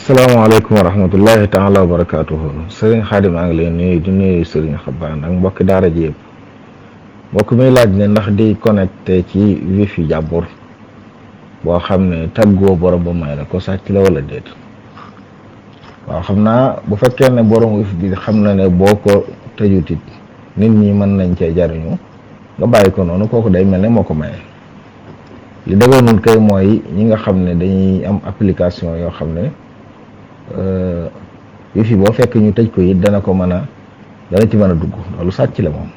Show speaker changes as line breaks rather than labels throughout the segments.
asalaamaaleykum wa rahmatullahi taala wa barakaatuhu sëriñ Xaadim maa ngi leen nuyu di nuyu sëriñ Xabaan ak mbokki daara ji yëpp mbokk mi laaj ne ndax di connecté ci wifi jàmbur boo xam ne tàggoo borom ba may la ko sàcc la wala déet. waaw xam naa bu fekkee ne borom wifi bi xam na ne boo ko tëjutit nit ñi mën nañ cee jariñu nga bàyyi ko noonu kooku day mel ne moo ko maye. li dëggoonul kay mooy ñi nga xam ne dañuy am application yoo xam ne wifi boo fekk ñu tëj ko it dana ci mën a dugg loolu sàcc la moom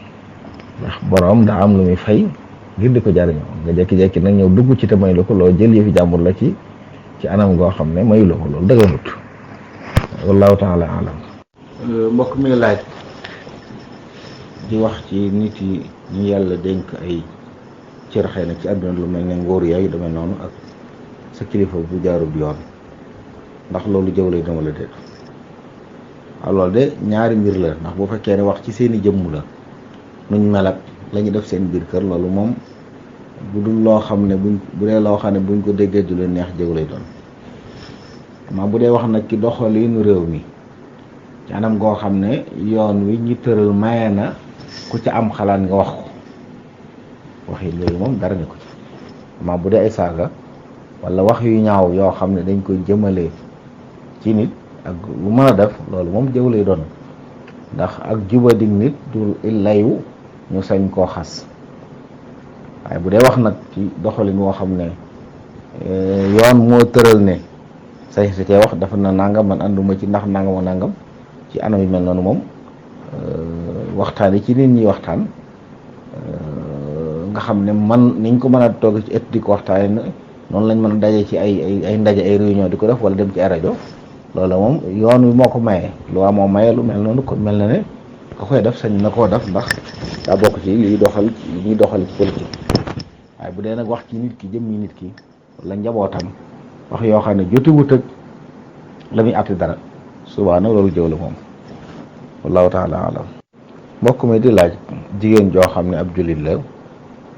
ndax borom daa am lu muy fay ngir di ko jariñoo nga jekki-jekki nag ñëw dugg ci te mayu la ko loo jël yëfi jàmbur la ci anam goo xam ne mayu la ko loolu dëgganut wallahu taala alam.
mbokk mi laaj di wax ci nit yi ñu yàlla dénk ay cër xëy na ci àdduna lu mel ne ngóor yooyu demee noonu ak sa kilifa bu jaarul yoon ndax loolu jëw lay dama la déet. waaw loolu de ñaari mbir la ndax bu fekkee ne wax ci seeni jëmm la nuñ mel ak la ñu def seen biir kër loolu moom bu dul loo xam ne bu dee loo xam ne buñ ko déggee du leen neex jëw lay doon. maa bu dee wax nag ci doxalinu réew mi ci anam goo xam ne yoon wi ñu tëral maye na ku ca am xalaat nga wax ko waxi loolu moom dara ne ko ci. maa bu dee ay saaga wala wax yu ñaaw yoo xam ne dañ koy jëmale ci nit ak lu mën a def loolu moom jëw lay doon ndax ak jubadig nit du layu ñu sañ koo xas. waaye bu dee wax nag ci doxalin woo xam ne yoon moo tëral ne sañ sa cee wax dafa na nangam man ànduma ci ndax nangam nangam ci anam yu mel noonu moom waxtaan yi ci nit ñi waxtaan nga xam ne man niñ ko mën a toog ci ëtt di ko waxtaanee noonu lañ mën a daje ci ay ndaje ay réunion di ko def wala dem ci ay rajo loolu moom yoon wi moo ko maye lu waa moo maye lu mel noonu kon mel na ne ka koy def sañ na koo def ndax daa bokk ci li ñuy doxal ci politique. waaye bu dee nag wax ci nit ki jëmmi nit ki wala njabootam wax yoo xam ne jotiwut ak la muy àtte dara subaa nag loolu jëw la moom wallahu taala alam. mbokk mi di laaj jigéen joo xam ne ab jullit la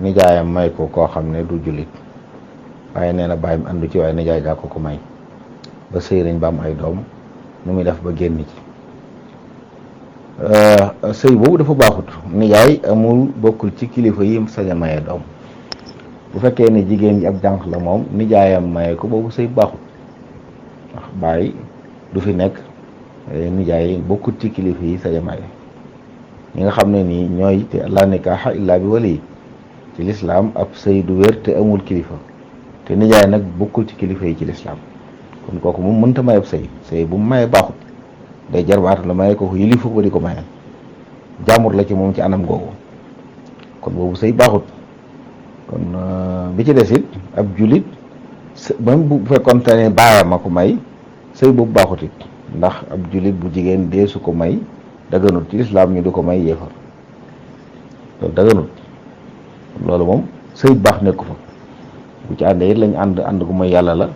nijaayam may ko koo xam ne du jullit waaye nee na bàyyim àndu ci waaye nijaay daa ko may ba sëy nañ ba am ay doom nu muy def ba génn ci. sëy boobu dafa baaxut nijaay amul bokkul ci kilifa yi sañ a maye doom bu fekkee ne jigéen ji ab jànq la moom nijaayam maye ko boobu sëy baaxut ndax bàyyi du fi nekk nijaay bokkul ci kilifa yi sañ a maye ñi nga xam ne nii ñooy te la nikaaha illaa bi wali ci lislaam ab sëy du wér te amul kilifa te nijaay nag bokkul ci kilifa yi ci lislaam kon kooku moom mënta may ab sëy bu mu maye baaxut day jarbaat la maye kooku yilifu ko di ko maye jaamur la ci moom ci anam googu kon boobu sëy baaxut. kon bi ci des it ab julit même bu fekkoon te ne baayam a ko may sëy boobu baaxut it ndax ab julit bu jigéen dee su ko may daganut ci lislaam ñu di ko may yéefar loolu daganut loolu moom sëy baax nekku fa bu ci àndee it lañ ànd gu mooy yàlla la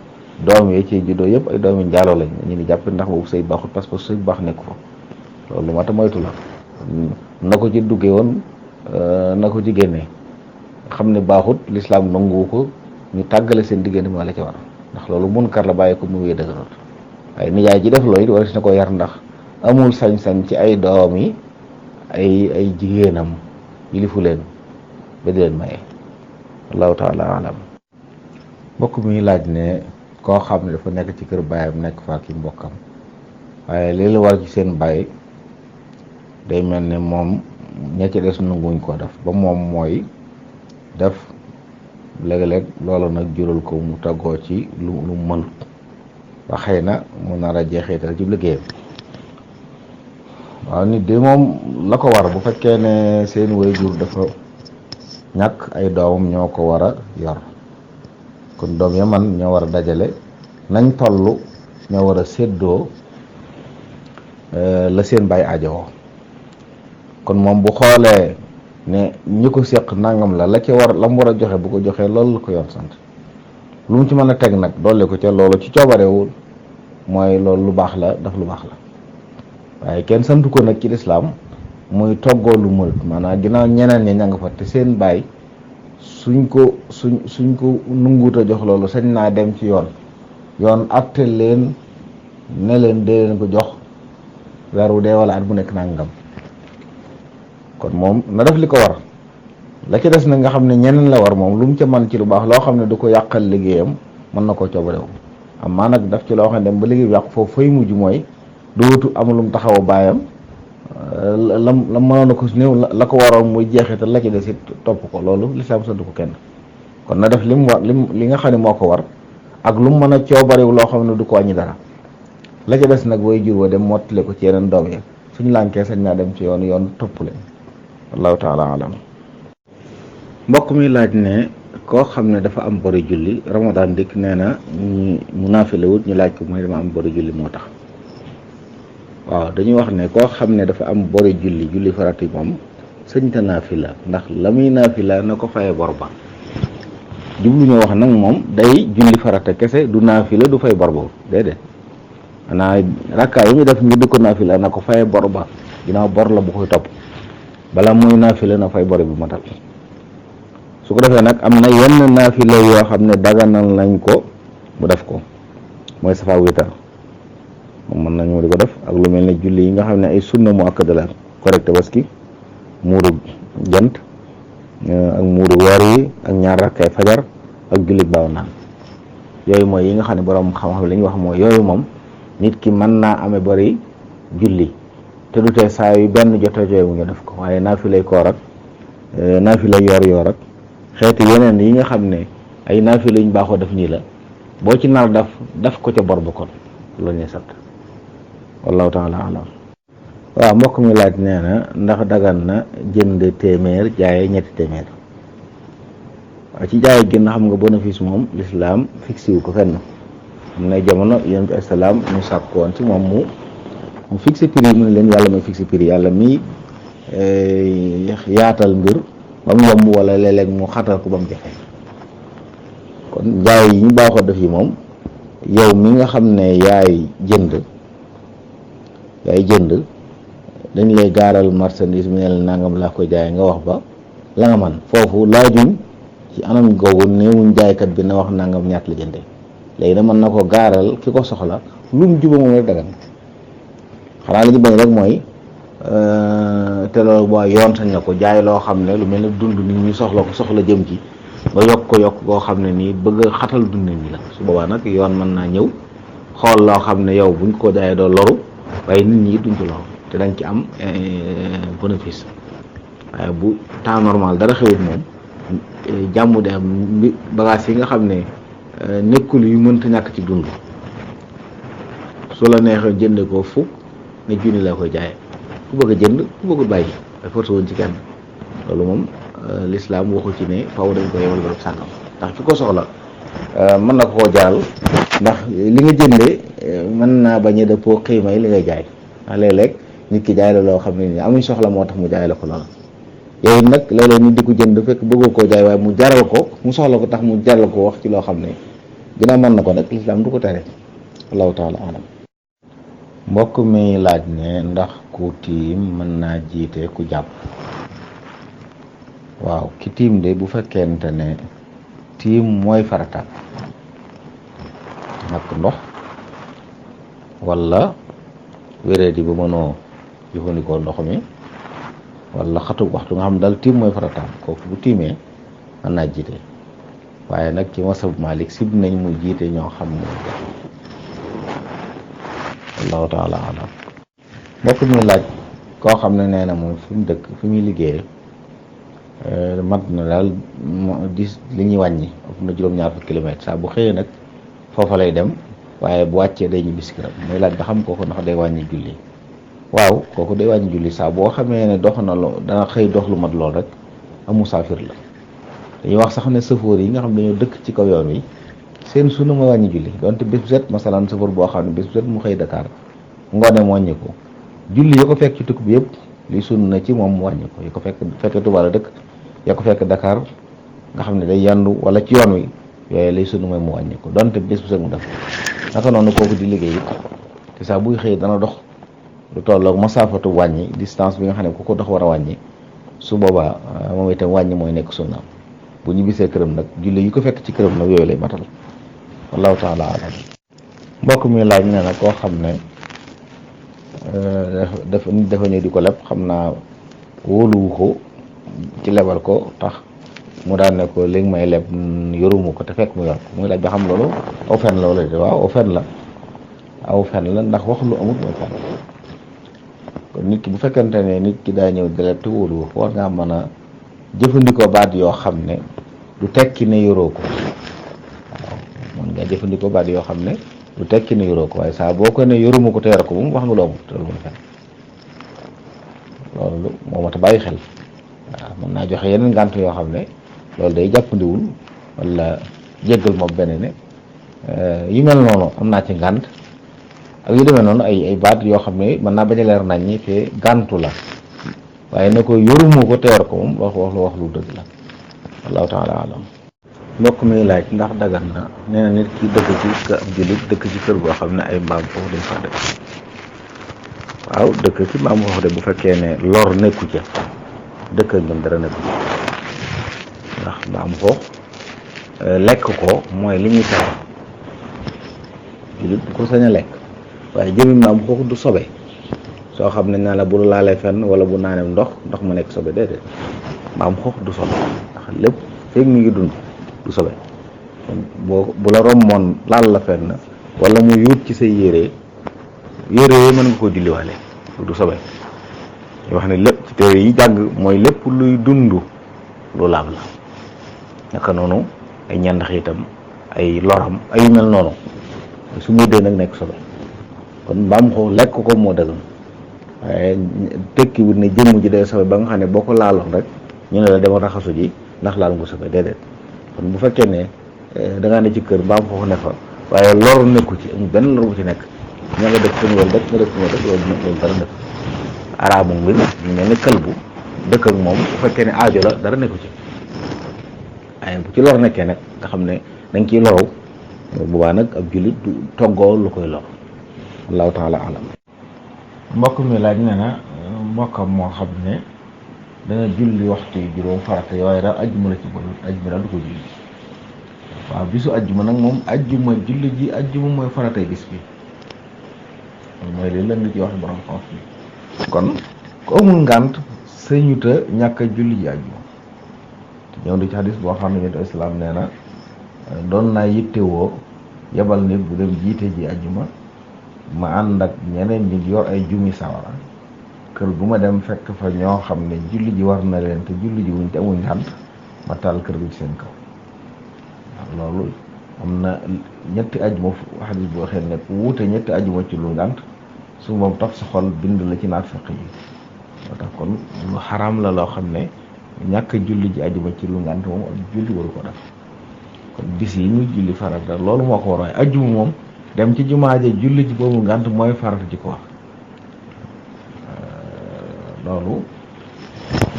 doom yi ci juddoo yëpp ay doomi njaaloo lañ ñu ni jàpp ndax boobu sëy baaxut parce que sëy baax nekku fa loolu lu mat a moytu la na ko ci duggee woon na ko ci génnee xam ne baaxut lislaam nangu ko ñu tàggale seen diggante moo la ci war ndax loolu munkar la bàyyi ko mu wéy dëgganut waaye nijaay ji def loolu it war na ko yar ndax amul sañ-sañ ci ay doom yi ay jigéenam yilifu leen ba di leen maye allahu taala alam. mbokk mi laaj ne koo xam ne dafa nekk ci kër baayam nekk fa ki mbokkam waaye li la war ci seen baay day mel ne moom ña ci des nanguñ ko def ba moom mooy def léeg-léeg loolu nag jural ko mu taggoo ci lu mënut ba xëy na mu nar a jeexital ci liggéeyam. waaw nit de moom la ko war bu fekkee ne seen waajur dafa ñàkk ay doomam ñoo ko war a yor kon doom ya man ñoo war a dajale nañ toll ñoo war a séddoo la seen baay ajowoo kon moom bu xoolee ne ñi ko seq nangam la ca war la mu war a joxe bu ko joxee loolu la ko yoon sant lu mu ci mën a teg nag doole ko ca loolu ci coobarewul mooy loolu lu baax la daf lu baax la waaye kenn santu ko nag ci lislaam muy toggoo lu mënut maanaam ginnaaw ñeneen ñi ña nga fa te seen baay suñ ko nunguut a jox loolu sañ naa dem ci yoon atte leen ne leen dee leen ko jox weer wu dee wala at bu nekk nangam. kon moom na def li ko war la ci des nag nga xam ne ñeneen la war moom lu mu ca man ci lu baax loo xam ne du ko yàqal liggéeyam mën na koo coobarewu amaa nag daf ci loo xam ne dem ba liggéey bi yàqu foofu fay mujj mooy dootu amul lu mu taxaw baayam la mënoon a ko néew la ko waroon muy jeexital la ci des it topp ko loolu lislaam sant ko kenn kon na def li mu war li nga xam ne moo ko war ak lu mu mën a coobarewu loo xam ne du ko wàññi dara la ci des nag way jur wa dem mottale ko ci yeneen doom yi suñu lànkee sañ naa dem ci yoon topp leen wallahu taala alam. mbokk mi laaj ne koo xam ne dafa am bori julli ramadan dikk nee na mu naafile wut ñu laaj ko mooy dama am bori julli moo tax waaw dañuy wax ne koo xam ne dafa am bori julli farati moom sëñta naafila ndax la muy naafila na ko faye bor ba jublu ñoo wax nag moom day julli farata kese du naafila du fay bor ba déedéet xanaa rakkaa yi ñu def ngir di ko naafila na ko faye bor ba ginnaaw bor la bu koy topp bala muy naafila na fay bor bi matal su ko defee nag am na yenn naafila yoo xam ne daganal nañ ko mu def ko mooy safa witar moom mën nañu di ko def ak lu mel ne julli yi nga xam ne ay sunna mu akkada la correct baski muuru jant ak muuru weer yi ak ñaar rakkay fajar ak julli baaw naan yooyu mooy yi nga xam ne borom xam-xam li ñuy wax mooy yooyu moom nit ki mën naa amee bari julli te du tee saa yu benn jotee jooy mu ngi def ko waaye naafilay koor ak naafilay yor ak xeeti yeneen yi nga xam ne ay naafila ñu baaxoo def nii la boo ci nar daf ko ca bor ba kon loolu ñuy sant wallahu taala alam. waaw mbokk mi laaj nee na ndax dagan na jënd téeméer jaaye ñetti téeméer waaw ci jaaye génn xam nga bénéfice moom l'islam fixé wu ko fenn am na jamono yonent bi salaam ñu sàkk woon ci moom mu fixé prix mu ne leen yàlla may fixé prix yàlla mi yaatal mbir ba mu yomb wala léeg-léeg mu xatal ko ba mu jafe kon jaay yi ñu baaxoo def yi moom yow mi nga xam ne yaay jënd dañ lay gaaral marchandise mi ne la nangam laa koy jaay nga wax ba la nga man foofu laajuñ ci anam googu néewuñ jaaykat bi na wax nangam ñaat la jënde léegi na mën na ko gaaral ki ko soxla lu mu juba moom rek dagan xanaa li ñu bañ rek mooy te loolu boo yoon sañ na ko jaay loo xam ne lu mel ne dund nit ñi soxla jëm ci ba yokk koo xam ne nii bëgg a xatal dund nit ñi la su boobaa nag yoon mën naa ñëw xool loo xam ne yow buñ ko jaayee doo loru waaye nit ñi duñ ci loru te dañ ci am bénéfice waaye bu temps normal dara xewut moom jàmm de am bagage yi nga xam ne nekkul yu mënta ñàkk ci dund su la neexee jënde ko fukk ne junni la koy jaayee ku bëgg a jënd ku bëggul bàyyi ay force woon ci kenn loolu moom l'islam waxu ci ne faw dañ ko yemal barab sàngam ndax ki ko soxla mën na ko koo jaral ndax li nga jëndee mën naa bañ a dëppoo xiima yi li ngay jaay ndax léeg-léeg nit ki jaay la loo xam ne ni amuñ soxla moo tax mu jaay la ko loola yow nag léeg-léeg nit di ko jënd fekk bëggoo koo jaay waaye mu jaral ko mu soxla ko tax mu jaral ko wax ci loo xam ne ginnaaw mën na ko nag l'islam du ko tere allahu taala alam. mbokk mi laaj ne ndax ku tiim mën naa jiite ku jàpp. waaw ki tiim de bu fekkente ne tiim mooy farata ñàkk ndox wala wéredi bu mënoo jëfandikoo ndox mi wala xatu waxtu nga xam daal tiim mooy farataam kooku bu tiimee mën naa jiite waaye nag ci masab Malik sib nañ mu jiite ñoo xam ne wallahu taala alam. mbokk mi laaj koo xam ne nee na moom fi mu dëkk fi muy liggéeyee mat na daal li ñuy wàññi ëpp na juróom-ñaar fukki kilomètre saa bu xëyee nag foofa lay dem waaye bu wàccee day ñibbi si këram muy laaj ba xam kooku ndax day wàññi julli. waaw kooku day wàññi julli saa boo xamee ne dox na lo dana xëy dox lu mat lool rek am musaafir la dañuy wax sax ne sëfoor yi nga xam dañoo dëkk ci kaw yoon wi seen sunna mooy wàññi julli donte bés bu set masalan sëfoor boo xam ne bés bu set mu xëy Dakar ngoone mu wàññi ko julli ya ko fekk ci tukk bi yëpp li sunna ci moom mu wàññi ko ya ko fekkee Tuubaa la dëkk ya ko fekk Dakar nga xam ne day yandu wala ci yoon wi yooyu lay sunna mooy mu wàññi ko donte bés bu set mu def naka noonu kooku di liggéey it te saa buy xëy dana dox lu tolloog masaafatu wàññi distance bi nga xam ne ku ko dox war a wàññi su boobaa moom itam wàññi mooy nekk sunna bu ñu bisee këram nag julli yi ko fekk ci këram nag yooyu lay matal wallahu taala alam. mbokk mi laaj nee na koo xam ne dafa ñëw di ko leb xam naa wóoluwu ko ci lebal ko tax mu daan ne ko léegi may leb yoruma ko te fekk mu yor ko muy laaj ba xam loolu aw fen la wala de waaw aw fen la ndax wax lu amut mooy fen kon nit ki bu fekkente ne nit ki daa ñëw di leb te wóoluwu ko war ngaa mën a jëfandikoo baat yoo xam ne du tekki ne yoroo ko waaw mën nga jëfandikoo baat yoo xam ne du tekki ne yoroo ko waaye saa boo ko ne yoruma ko te yor ko moom wax nga lu amut te loolu mooy fen loolu moo mat a bàyyi xel waaw mën naa joxe yeneen ngànt yoo xam ne loolu day jàppandiwul wala jéggal moom benn ne yu mel noonu am naa ci ngànt ak yu demee noonu ay baat yoo xam ne mën naa bañ a leer nañ ñi te gàntu la waaye ne ko yoruma ko te yor ko moom wax lu dëgg la wallahu taala alam mbokk mi laaj ndax dagan na nee na nit ki dëkk ci kër ab jullit dëkk ci kër goo xam ne ay mbaam foofu dañ fa dëkk waaw dëkk ci mbaam foofu de bu fekkee ne lor nekku ca dëkk ak ñoom dara nekku ca ndax mbaam foofu lekk ko mooy li ñuy tere jullit bu ko sañ a lekk waaye jëmi mbaam foofu du sobe soo xam ne naa la bu laalee fenn wala bu naanem ndox mu nekk sobe déedéet mbaam xoox du sobe ndax lépp feeg mi ngi dund du sobe bu la rommoon laal la fenn wala mu yuut ci say yére mën nga koo julliwaale du sobe ñu wax ne lépp ci téere yi jàng mooy lépp luy dund lu laab la naka noonu ay ñandax itam ay loram ay mel noonu su muy dee nag nekk sobe kon mbaam xoox lekk ko moo dëgg waaye tekki wut ne jëmm ji day sobe ba nga xam ne boo ko laaloon rek ñu ne la demal raxasu ji ndax laal nga sobe déedéet kon bu fekkee ne da ngaa ne ci kër mbaam foofu ne fa waaye lor nekku ci amul benn lor bu ci nekk ña nga dëkk seen wal dëkk nga dëkk moo dëkk loolu dara nekk araamu mbir ñu mel ni këlbu dëkk ak moom bu fekkee ne aajo la dara nekku ci waaye bu ci lor nekkee nag nga xam ne dañ ciy lorow boobaa nag ab jullit du toggoo lu koy lor allahu taala alam mbokk mi laaj ne na mbokkam moo xam ne dana julli waxtu yu juróom farata waaye daal ajjuma la ci boole ajjuma daal du ko julli waaw bisu ajjuma nag moom ajjuma julli ji ajjuma mooy faratay bis bi mooy li lan ci wax borom xam fi kon ku amul ngànt sëñuta ñàkk a julli ji ajjuma ñëw di ci xadis boo xam ne yonent islam nee na doon naa yittewoo yebal nit bu dem jiite ji ajjuma ma ànd ak ñeneen ñi yor ay jumi sawara kër gu ma dem fekk fa ñoo xam ne julli ji war na leen te julli ji wuñ te amuñ ngànt ma taal kër gi ci seen kaw waaw loolu am na ñetti ajjuma xadis boo xëy ne ku wuute ñetti ajjuma ci lu ngànt su moom taf sa xol bind la ci naafeq yi moo tax kon lu xaraam la loo xam ne ñàkk julli ji ajjuma ci lu ngànt moom ak julli waru ko def kon bis yi ñu julli farata loolu moo ko war waaye ajjuma moom dem ci jumaa ja julli ji boobu ngànt mooy farata ci ko wax loolu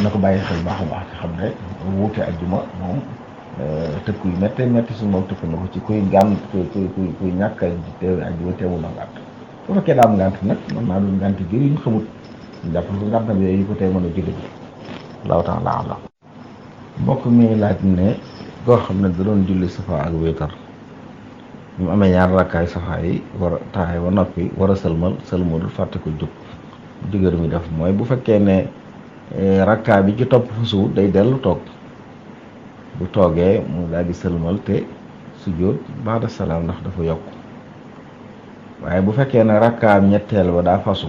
na ko bàyyi xel baax a baax te xam ne wuute ajjuma moom tëkku yu méttee métti su moom tëkku na ko ci kuy gànt kuy ñàkk a teew ajjuma teewul na ngànt bu fekkee daa am ngànt nag mën naa doon ngànt jër yuñ xamut ñu jàpp ko ngàntam yooyu yu ko tey mën a julli ji allahu taala alam mbokk mi laaj ne goo xam ne da doon julli safa ak wéetar ñu amee ñaar rakkaay safa yi war a taxay ba noppi war a sëlmalul fàtte ko jóg digër mi def mooy bu fekkee ne rakkaa bi ci topp fa suut day dellu toog bu toogee mu daal di sëlmal te sujjóot baada salaam ndax dafa yokk waaye bu fekkee ne rakkaam ñetteel ba daa fasu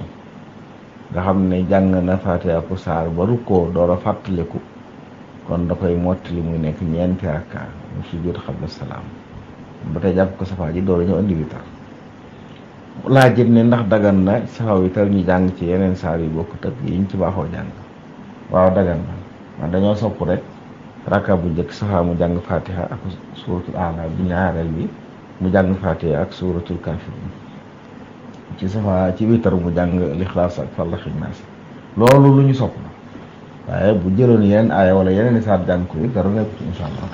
nga xam ne jàng na Faatiha ak saar ba rukkoo door a fàttaliku kon da koy mottali muy nekk ñeenti rakkaa mu sujjóot xabla salaam ba tey jàpp ko safa ji door a ñëw indi witar laaj ne ndax dagan na safa witar ñu jàng ci yeneen saar yu bokkut ak yi ñu ci baaxoo jàng waaw dagan na man dañoo sopp rek rakka bu njëkk safa mu jàng Faatiha ak suuratul A'laa bi ñaareel bi mu jàng Faatiha ak suuratul Kaafiruun ci safa ci witar mu jàng Lixlaas ak Falaq ak Naas loolu lu ñu sopp la waaye bu jëloon yeneen aaya wala yeneen i saar jàng ko it dara nekku ci insha allah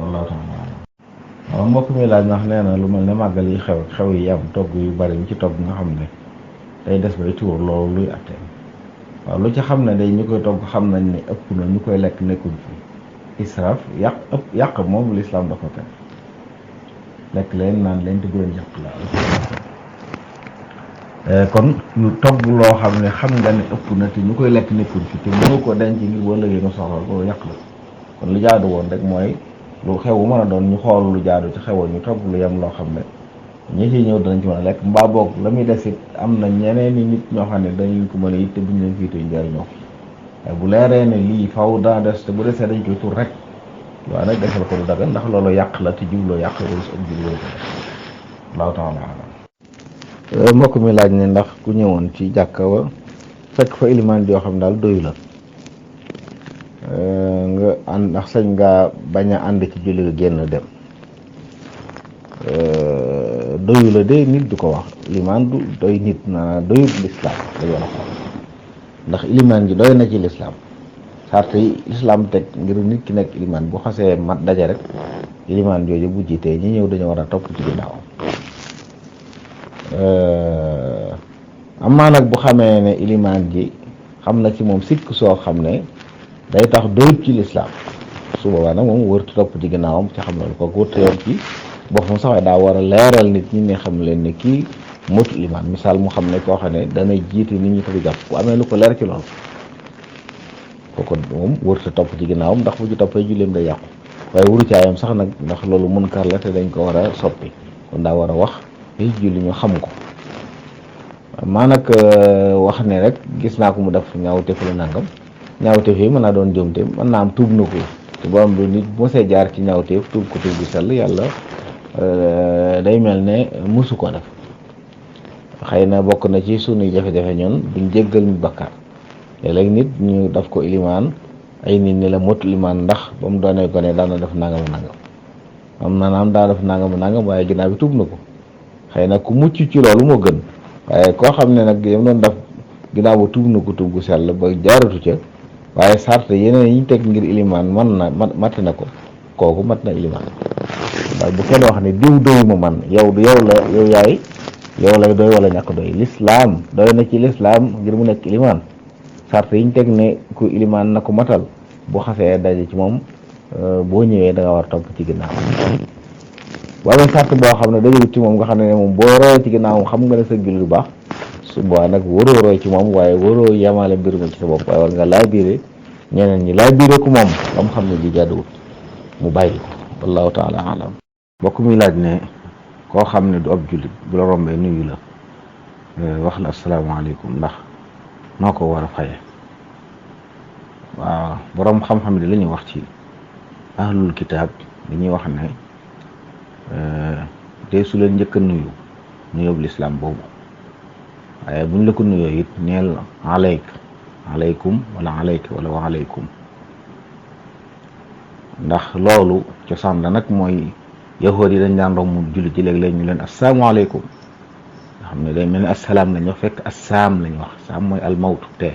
wallahu taala waaw mbokk mi laaj ndax nee na lu mel ne màggal yi xew yi am togg yu bari ñu ci togg nga xam ne day des bay tuur loolu luy attee waaw lu ci xam ne day ñu koy togg xam nañ ne ëpp na ñu koy lekk nekkuñ fi israaf yàq moom lislaam da ko tere lekk leen naan leen te bu leen yàq la kon lu togg loo xam ne xam nga ne ëpp na te ñu koy lekk nekkul fi te mënoo ko denc ngir wala yi nga soxla loolu yàq la kon lu jaadu woon rek mooy lu xew bu mën a doon ñu xool lu jaadu ci xewoon ñu togg lu yem loo xam ne ñi ciy ñëw danañ ci mën a lekk mbaa boog la muy des it am na ñeneen i nit ñoo xam ne dañu ko mën a it te buñ leen fiituñ njëriñoo waaye bu leeree ne lii faw daa des te bu desee dañ koy tur rek waaw nag defal ko lu dagan ndax loolu yàq la te jubloo yàq wala su ëpp jubloo ko def allahu taala alam mbokk mi laaj ne ndax ku ñëwoon ci jàkka wa fekk fa ilimaan joo xam daal doyu la nga ànd ndax sañ ngaa bañ a ànd ci julli ga génn dem doyu la de nit du ko wax ilimaan du doy nit na doyut lislaam lañ war a xool ndax ilimaan ji doy na ci lislaam sart yi lislaam teg ngir nit ki nekk ilimaan bu xasee mat daje rek ilimaan jooju bu jiitee ñi ñëw dañu war a topp ci ginnaawam amaa nag bu xamee ne ilimaan ji xam na ci moom sikk soo xam ne day tax doyut ci lislaam su boobaa nag moom wërtu topp ci ginnaawam ci xam loolu kooku wërtu yoon ci boppam sax daa war a leeral nit ñi ne xam leen ne kii motu ilimaan misaal mu xam ne koo xam ne dana jiite nit ñi fa di jàpp bu amee lu ko leer ci loolu kooku moom wërtu topp ci ginnaawam ndax bu ci toppee julleem day yàqu waaye wuru caayam sax nag ndax loolu munkar la te dañ ko war a soppi kon daa war a wax li julli ñu xam ko maa nag wax ne rek gis naa ko mu def ñaawteef la nangam ñaawteef yi mën naa doon jomte mën naa am tuub na ko te borom bi nit bu see jaar ci ñaawteef tuub ko tuub bi sell yàlla day mel ne musu ko def xëy na bokk na ci sunuy jafe-jafe ñoon duñ jéggal ñu bakkaar léeg-léeg nit ñu daf ko ilimaan ay nit ni la mot ilimaan ndax ba mu doonee ko ne daan na def nangam am naam daa def nangam waaye ginnaaw bi tuub na ko xëy na ku mucc ci loolu moo gën waaye koo xam ne nag yam doon def ginnaaw ba tuub na ko tuub gu sell ba jaaratu ca waaye sart yeneen yi ñu teg ngir ilimaan mat na ko kooku mat na ilimaan waaye bu kenn wax ne diw doyu ma man yow du yow lay doy wala ñàkk doy lislaam doy na ci lislaam ngir mu nekk ilimaan sart yi ñu teg ne ku ilimaan na ko matal bu xasee daje ci moom boo ñëwee da nga war topp ci ginnaaw waaye sart boo xam ne dajewut ci moom nga xam ne moom boo royee ci ginnaaw xam nga ne sa julli lu baax su boobaa nag waroo roy ci moom waaye waroo yemale mbir mi ci sa bopp waaye war nga laa biire ñeneen ñi laa biire ku moom ba mu xam ne ji jàdduwut mu bàyyi ko wallahu taala alam mbokk muy laaj ne koo xam ne du ab jullit bu la rombee nuyu la wax la asalaamaaleykum ndax noo ko war a faye waaw boroom xam-xam di la ñuy wax ci ahlul kitaab dañuy wax ne te su leen njëkk a nuyu nuyoobu lislaam boobu waaye buñ la ko nuyoo it neel aleykum wala aleyka wala wa aleykum ndax loolu cosaan la nag mooy yahood yi dañ daan romb jullit ci léeg-léeg ñu leen asalaamaaleykum nga xam ne day mel ni assalaam lañ wax fekk assaam lañ wax saam mooy almawtu te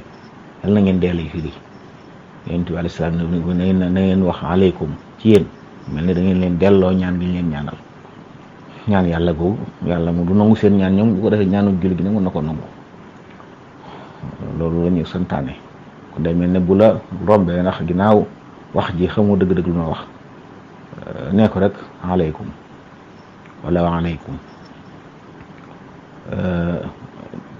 yal na ngeen dee lay firi yonent bi alayhi salaam na ngeen wax aleykum ci yéen mel ni da ngeen leen delloo ñaan gi leen ñaanal ñaan yàlla googu yàlla mu du nangu seen ñaan ñoom bu ko defee ñaanu jullit gi nag mën na ko nangu loolu la ñuy santaane kon day mel ne bu la rombee ndax ginnaaw wax ji xamoo dëgg-dëgg lu ma wax nee ko rek aleykum wala wa aleykum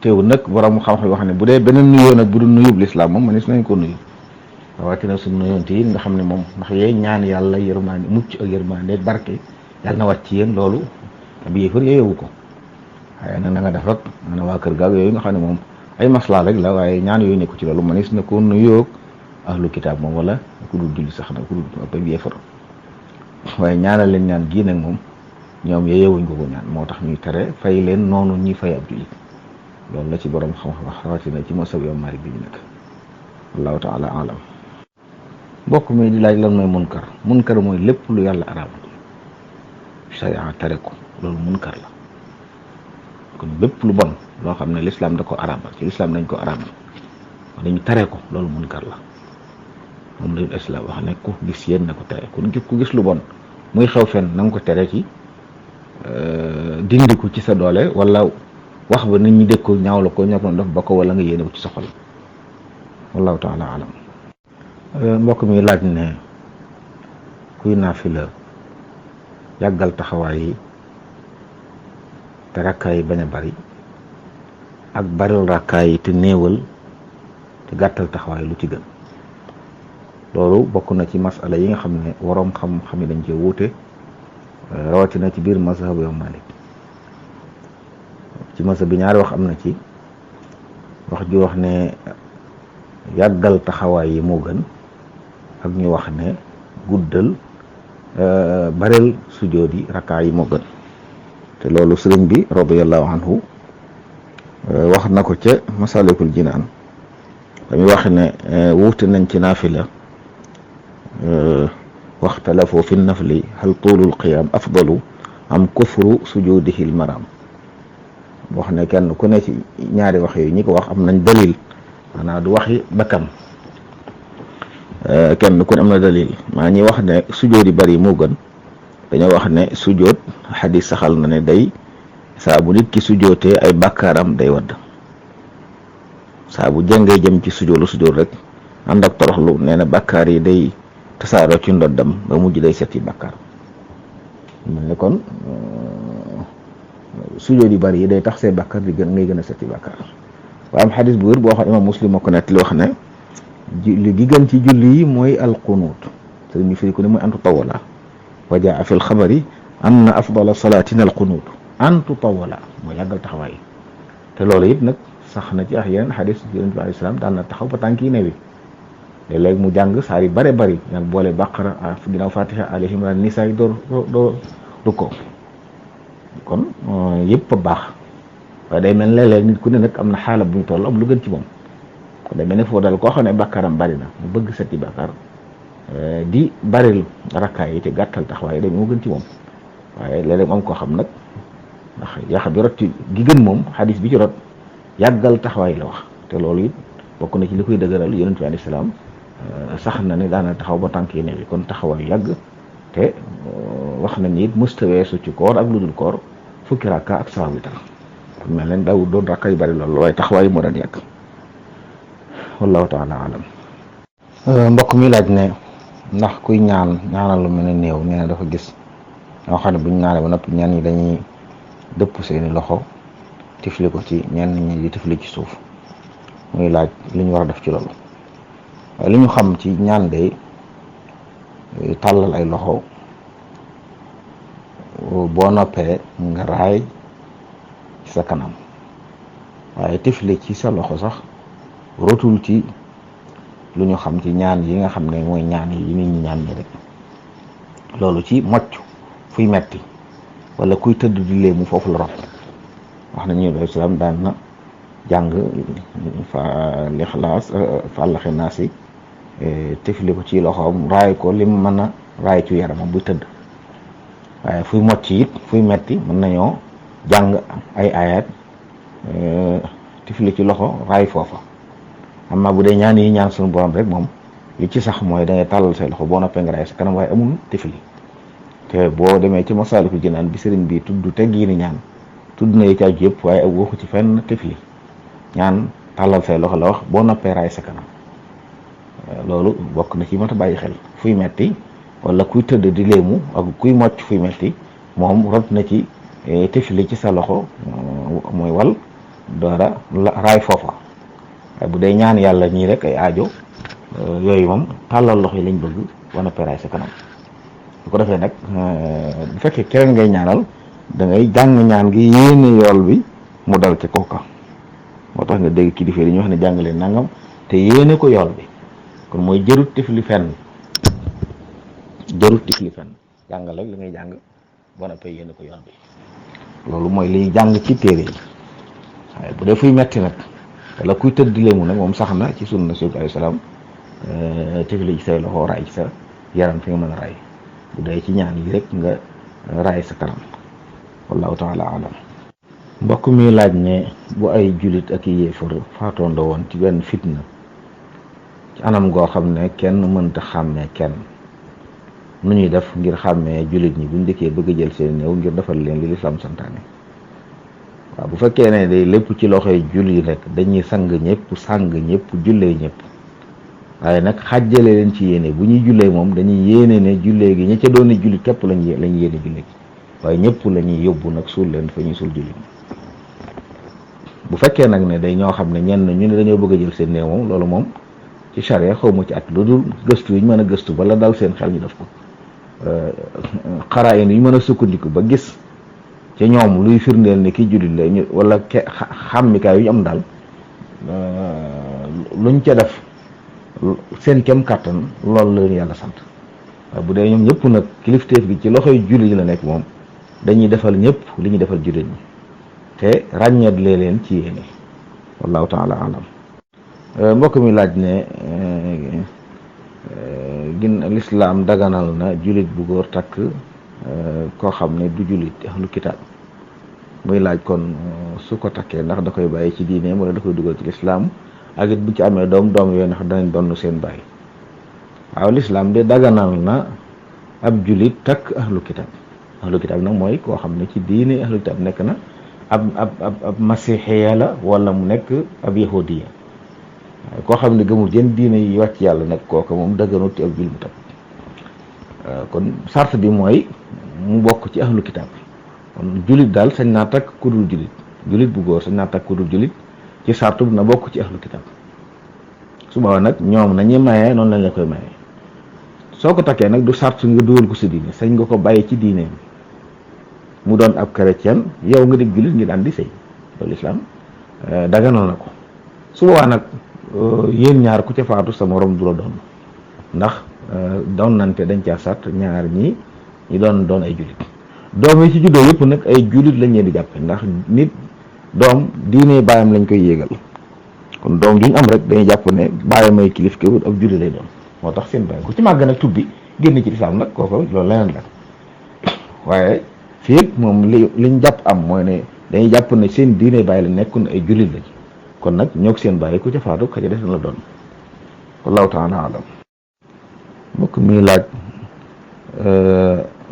teewul nag borom xam-xam wax ne bu dee beneen nuyoo nag bu dul nuyub lislaam moom manis nañ ko nuyu rawatina suñu nuyoonte yi nga xam ne moom ndax yooyu ñaan yàlla yërmaande mucc ak yërmaande barke yàlla na wàcc ci yéen loolu ab yéefar yeewu ko waaye nag na nga def rek nga ne waa kër gaag yooyu nga xam ne moom ay maslaa rek la waaye ñaan yooyu nekku ci loolu manis na ko nuyoo ahlu kitaab moom wala ku dul julli sax nag ku dul ab yéefar waaye ñaanal leen ñaan gii nag moom ñoom yeewuñ ko ñaan moo tax ñuy tere fay leen noonu ñuy fay ab julli loolu la ci borom xam-xam wax rawatina ci masab yow Maalik bi ñu nekk wallahu taala alam mbokk mi di laaj lan mooy munkar mooy lépp lu yàlla araamal sharia tere ko loolu munkar la kon lépp lu bon loo xam ne lislaam da ko araamal ci lislaam dañ ko araamal dañu tere ko loolu munkar la moom la islam wax ne ku gis yéen na ko tere kon ku gis lu bon muy xew fen na nga ko tere ci dindi ko ci sa doole wala wax ba nit ñi dégg ko ñaaw la ko ñoo ko def ba ko wala nga yéene ko ci sa xol wallahu taala alam mbokk mi laaj ne kuy naafila yàggal taxawaay yi te rakkaay yi bañ a bari ak baril rakkaay yi te néewal te gàttal taxawaay lu ci gën. loolu bokk na ci masala yi nga xam ne waroom xam-xam yi dañ cee wuute rawatina ci biir mazhab yow Malik. ci mazhab bi ñaari wax am na ci, wax ju wax ne yàggal taxawaay yi moo gën ak ñu wax ne guddal baril sujjóot yi rakkaay yi moo gën. te loolu sëriñ bi radiyallahu anhu wax na ko ca Masalikul Jinaan dañuy wax ne wuute nañ ci naafila waxtalafoo fi nafli hal tuulul qiyaam afdalu am kufru sujudihi lmaram. wax ne kenn ku ne ci ñaari wax yooyu ñi ko wax am nañ dalil, maanaam du waxi bakkan, kenn ku ne am na dalil. maa ñi wax ne sujood yi bari moo gën dañoo wax ne sujood xadis saxal na ne day saa bu nit ki sujootee ay bàkkaaram day wadd. saa bu jàngee jëm ci sujood rek ànd ak toroxlu nee na bàkkaar yi day tasaaroo ci ndoddam ba mujj day set yi bàkkaar. mel ne kon sujood yu bari yi day tax say bàkkaar di gën ngay gën a set yi bàkkaar. waaye am xadis bu wér boo xam imam Muslim moo ko nettali wax ne li gi gën ci julli yi mooy alqunuut te ñu firi ko ne mooy antu tawala wa jaa fi lxabari anna afdala salaatin alqunuut antu tawala mooy yàggal taxawaay. te loolu it nag sax na ci ak yeneen xadis yonent bi alayhi salaam daan na taxaw ba tànk yi newi léeg-léeg mu jàng saar yi bare bari ñaan boole baqara ginnaaw fatiha ali imran nisaa yi doo ko kon yëpp a baax. waaye day mel léeg-léeg nit ku ne nag am na xaala bu ñu toll am lu gën ci moom kon day mel ne foo dal koo xam ne bàkkaaram bari na mu bëgg seti bàkkaar di baril rakkaay yi te gàttal taxawaay day moo gën ci moom. waaye léeg-léeg am koo xam nag ndax yaa bi rot ci gi gën moom xadis bi ci rot yàggal taxawaay la wax te loolu it bokk na ci li koy dëgëral yonent bi alayhi salaam sax na ne daana taxaw ba tànk yi newi kon taxawaay yàgg te wax nañ it mësta weesu ci koor ak lu dul koor fukki rakka ak sawa witar mel leen daw doon rakka yu bari loolu waaye taxawaay moo daan yàgg. wallahu taala alam. mbokk mi laaj ne ndax kuy ñaanal lu mel ne néew nee na dafa gis ñoo xam ne buñ ñaanee ba noppi ñenn ñi dañuy dëpp seeni loxo tifli ko ci ñenn ñi di tifli ci suuf muy laaj li ñu war a def ci loolu. waaye li ñu xam ci ñaan day tàllal ay loxo boo noppee nga raay ci sa kanam waaye tifli ci sa loxo sax rotul ci lu ñu xam ci ñaan yi nga xam ne mooy ñaan yi nit ñi ñaan ñi rek. loolu ci mocc fuy metti wala kuy tëdd di léemu foofu la rot. wax nañu alayhi salaam daan na jàng fa lixlaas fàllaxi naas yi tifli ko ci loxoom raay ko lim mën a raay ci yaramam buy tëdd. waaye fuy mocc it fuy metti mën nañoo jàng ay ayat tifli ci loxo raay foofa. amma bu dee ñaan yi ñaan suñu borom rek moom li ci sax mooy da ngay tàllal say loxo boo noppee nga raay sa kanam waaye amul tifli. te boo demee ci Masaalikul Jinaan bi sëriñ bi tudd teggiini ñaan tudd na yi ci aju yëpp waaye waxu ci fenn tifli. ñaan tàllal say loxo la wax boo noppee raay sa kanam. loolu bokk na ci mat a bàyyi xel fuy metti wala kuy tëdd di léemu ak kuy mocc fuy metti moom rot na ci tifli ci sa loxo mooy wal doora raay foofa. waaye bu dee ñaan yàlla ñii rek ay aajo yooyu moom tàllal loxo yi lañ bëgg wana peraay sa kanam. bu ko defee nag bu fekkee keneen ngay ñaanal da ngay jàng ñaan gi yéene yool bi mu dal ci kooka. moo tax nga dégg kilifa yi dañuy wax ne jàngalee nangam te yéene ko yool bi kon mooy jërut tifli fenn jàngal rek li ngay jàng boo noppee yéene ko yool bi loolu mooy liy jàng ci téere yi. waaye bu dee fuy metti nag wala kuy tëdd léemu nag moom sax na ci sunna Yonent bi alayhi salaam tifli ci say loxo raay ci sa yaram fi nga mën a raay bu dee ci ñaan yi rek nga raay sa kanam wallahu taala alam. mbokk mi laaj ne bu ay jullit ak i yéefar faatoondoo woon ci benn fitna ci anam goo xam ne kenn mënta xàmmee kenn nu ñuy def ngir xàmmee jullit ñi buñ dëkkee bëgg a jël seen néew ngir defal leen li lislaam santaane. waaw bu fekkee ne day lépp ci loxoy julli rek dañuy sang ñëpp jullee ñëpp waaye nag xàjjale leen ci yéene bu ñuy jullee moom dañuy yéene ne jullee gi ña ca doon jullit képp lañ yéene jullee gi waaye ñëpp la ñuy yóbbu nag suul leen fa ñuy suul jullit bu fekkee nag ne day ñoo xam ne ñenn ñu ne dañoo bëgg a jël seen néew moom loolu moom ci charia xaw ma ci at lu dul gëstu yi ñu mën a gëstu bala dal seen xel ñu def ko xaraa yi ñu mën a sukkandiku ba gis ci ñoom luy firndeel ne kii jullit la ñu wala xàmmikaay yu ñu am daal luñ ca def seen kem kàttan loolu la ñu yàlla sant waaye bu dee ñoom ñëpp nag kilifteef gi ci loxoy jullit yi la nekk moom dañuy defal ñëpp li ñuy defal jullit ñi te ràññeetle leen ci yéene wallahu taala alam mbokk mi laaj ne lislaam daganal na jullit bu góor takk koo xam ne du jullit ahlu kitaab muy laaj kon su ko takkee ndax da koy bàyyi ci diineem wala da koy dugal ci lislaam ak it bu ci amee doom yooyu ndax danañ donn seen bàyyi waaw lislaam de daganal na ab jullit takk ahlu kitaab nag mooy koo xam ne ci diine ahlu kitaab nekk na ab masixiya la wala mu nekk ab yahudiya waaye koo xam ne gëmul jën diine yi wàcc yàlla nag kooku moom dëgganut ci ab jullit mu takk kon sart bi mooy mu bokk ci ahlu kitaab kon jullit daal sañ naa takk ku dul jullit bu góor sañ naa takk ku dul jullit ci sartu na bokk ci ahlu kitaab su boobaa nag ñoom nañuy mayee noonu lañ la koy mayee soo ko takkee nag du sart nga dugal ko sa diine sañ nga ko bàyyi ci diine mu doon ab chrétien yow nga dig jullit ngi daan di sëy loolu islaam daganal na ko su boobaa nag yéen ñaar ku ca faatu sa morom du la doon ndax doon nante dañ caa sart ñaar ñi doon ay jullit doom yi ci juddoo yëpp nag ay jullit lañ leen di jàppe ndax nit doom diine baayam lañ koy yéegal kon doom ju ñu am rek dañuy jàpp ne baayam ay kilif ke ab jullit lay doon moo tax seen baay ku ci màgg nag tubbi génn ci lislaam nag kooku loolu leneen la waaye fii moom liñ jàpp am mooy ne dañuy jàpp ne seen diine baay la nekkoon ay jullit lañ kon nag ñoo seen baay ku ca faatu ka ca des na la doon wallahu taala alam mbokk mi laaj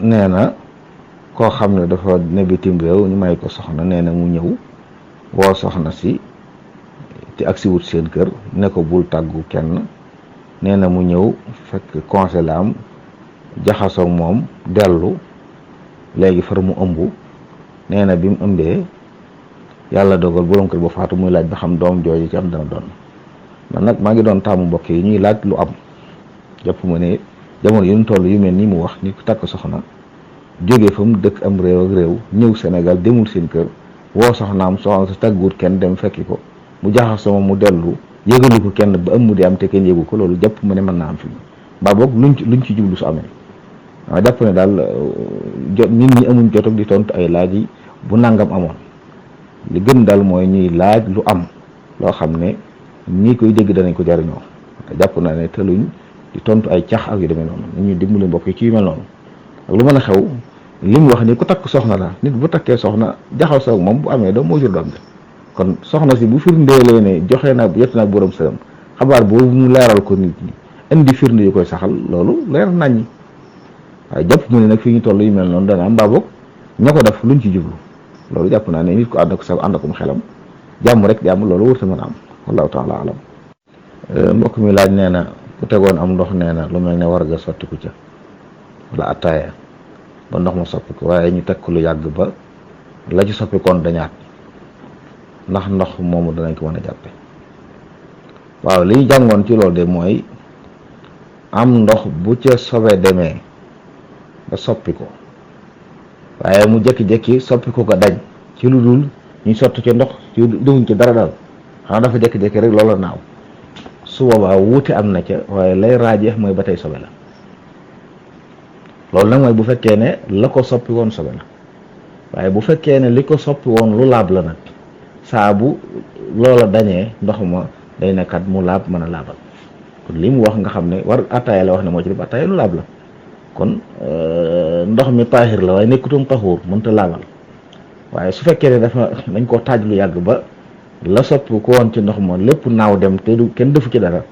nee na koo xam ne dafa ne bitim réew ñu may ko soxna nee na mu ñëw woo soxna si te ak si wut seen kër ne ko bul tàggu kenn nee na mu ñëw fekk conseil la am jaxasoo moom dellu léegi far mu ëmb nee na bi mu ëmbee yàlla dogal borom kër ba faatu muy laaj ba xam doom jooju ci am dana doon man nag maa ngi doon taamu mbokk yi ñuy laaj lu am jàpp ma ne jamono yu ñu toll yu mel ni mu wax ni ku takk soxna jóge fa mu dëkk am réew ak réew ñëw Sénégal demul seen kër woo soxnaam soxna sa tàgguwut kenn dem fekki ko mu jaxasoo moom mu dellu yëgalu ko kenn ba ëmm di am te kenn yëgu ko loolu jàpp ma ne mën naa am fi mbaa boog luñ ci jublu su amee waaw jàpp ne daal jot nit ñi amuñ jot ak di tontu ay laaj yi bu nangam amoon li gën daal mooy ñuy laaj lu am loo xam ne ñii koy dégg danañ ko jariñoo jàpp naa ne te luñ di tontu ay cax ak yu demee noonu ñu dimbali mbokk yi ci yu mel noonu ak lu mën a xew li mu wax ni ku takk soxna la nit bu takkee soxna jaxasoo ak moom bu amee doom moo jur doom bi kon soxna si bu firndeelee ne joxe na jot na borom sëram xabaar boobu mu leeral ko nit ñi indi firnde yu koy saxal loolu leer nañ ñi waaye jàpp mu ne nag fi ñu toll yu mel noonu dana am mbaa boog ña ko def luñ ci jublu loolu jàpp naa ne nit ko ànd ak sa ànd akum xelam jàmm rek jàmm loolu wërta mën a am wallahu taala alam mbokk mi laaj nee na ku tegoon am ndox nee na lu mel ne war nga sottiku ca wala attaaya ba ndox ma soppi ko waaye ñu teg ko lu yàgg ba la ci soppi koon dañaat ndax ndox moomu danañ ko mën a jàppe waaw li ñu jàngoon ci loolu de mooy am ndox bu ca sobe demee ba soppi ko waaye mu jékki-jékki soppi ko dañ ci lu dul ñu sotti ci ndox ci duwuñ ci dara dal xanaa dafa jékki-jékki rek loola naaw su boobaa wuute am na ca waaye lay raajeex mooy ba tey sobe la loolu nag mooy bu fekkee ne la ko soppi woon sobe la waaye bu fekkee ne li ko soppi woon lu laab la nag saa bu loola dañee ndox ma day nekkat mu laab mën a laabal kon li mu wax nga xam ne war attaaya la wax ne moo ci def attaaya lu laab la kon ndox mi taahir la waaye nekkutoon taxuur mënta laabal waaye su fekkee ne dañ koo taaj lu yàgg ba la soppi ko woon ci ndox ma lépp naaw dem te du kenn defu ci dara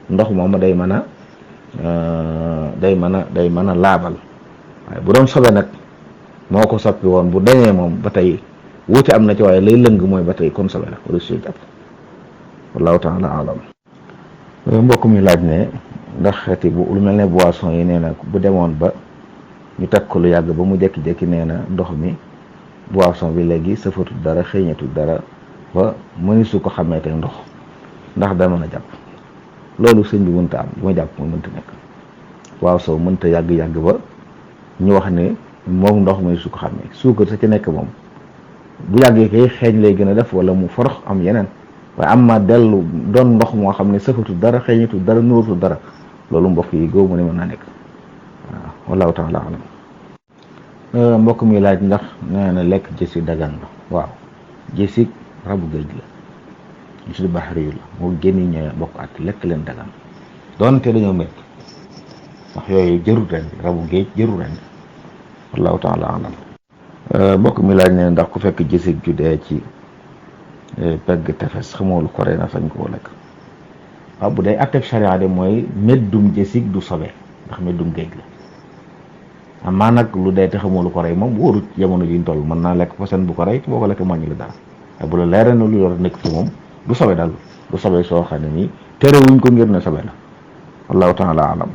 ndox moom day mën a laabal waaye bu doon sobe nag moo ko soppi woon bu dañee moom ba tey wuute am na ci waaye lay lëng mooy ba tey kon sobe la wala suy jàpp wallahu taala alam mbokk mi laaj ne ndax xeeti bu lu mel ne boisson yi nee na bu demoon ba ñu teg ko lu yàgg ba mu jékki-jékki nee na ndox mi boisson bi léegi safatul dara xëeñatul dara ba mënisu ko xamee tey ndox ndax da mën a jàpp. loolu sëñ bi mënta am li ma jàpp mooy mënta nekk waaw soo mënta yàgg-yàgg ba ñu wax ne moom ndox mi su ko xamee suukar sa ci nekk moom bu yàggee kay xeeñ lay gën a def wala mu forox am yeneen waaye am ma dellu doon ndox moo xam ne sëfatul dara xeeñatul dara nuuratul dara loolu mbokk yi góob mu ne mën naa nekk waaw wallahu taala alam. mbokk mi laaj ndax nee na lekk jësig dagan na waaw jësig rabu géej la ñu tudd baxari yu la moo génni ñooy bokk at lekk leen dagan doonte dañoo métti ndax yooyu jërul ren rabu géej jërul ren wallahu taala alam. mbokk mi laaj ne ndax ku fekk jësig ju dee ci pegg tefes xamoo lu ko rey na sañ koo lekk waaw bu dee atteb charia de mooy meddum jësig du sobe ndax meddum géej la amaa nag lu dee te xamoo lu ko rey moom wóorut jamono ji ñu toll mën naa lekk posen bu ko rey boo ko lekk màññi la dara waaye bu la leeree na lu yor nekk ci moom du sobe daal du sobe soo xam ne nii terewuñ ko ngir ne sobe la wallahu taala alam.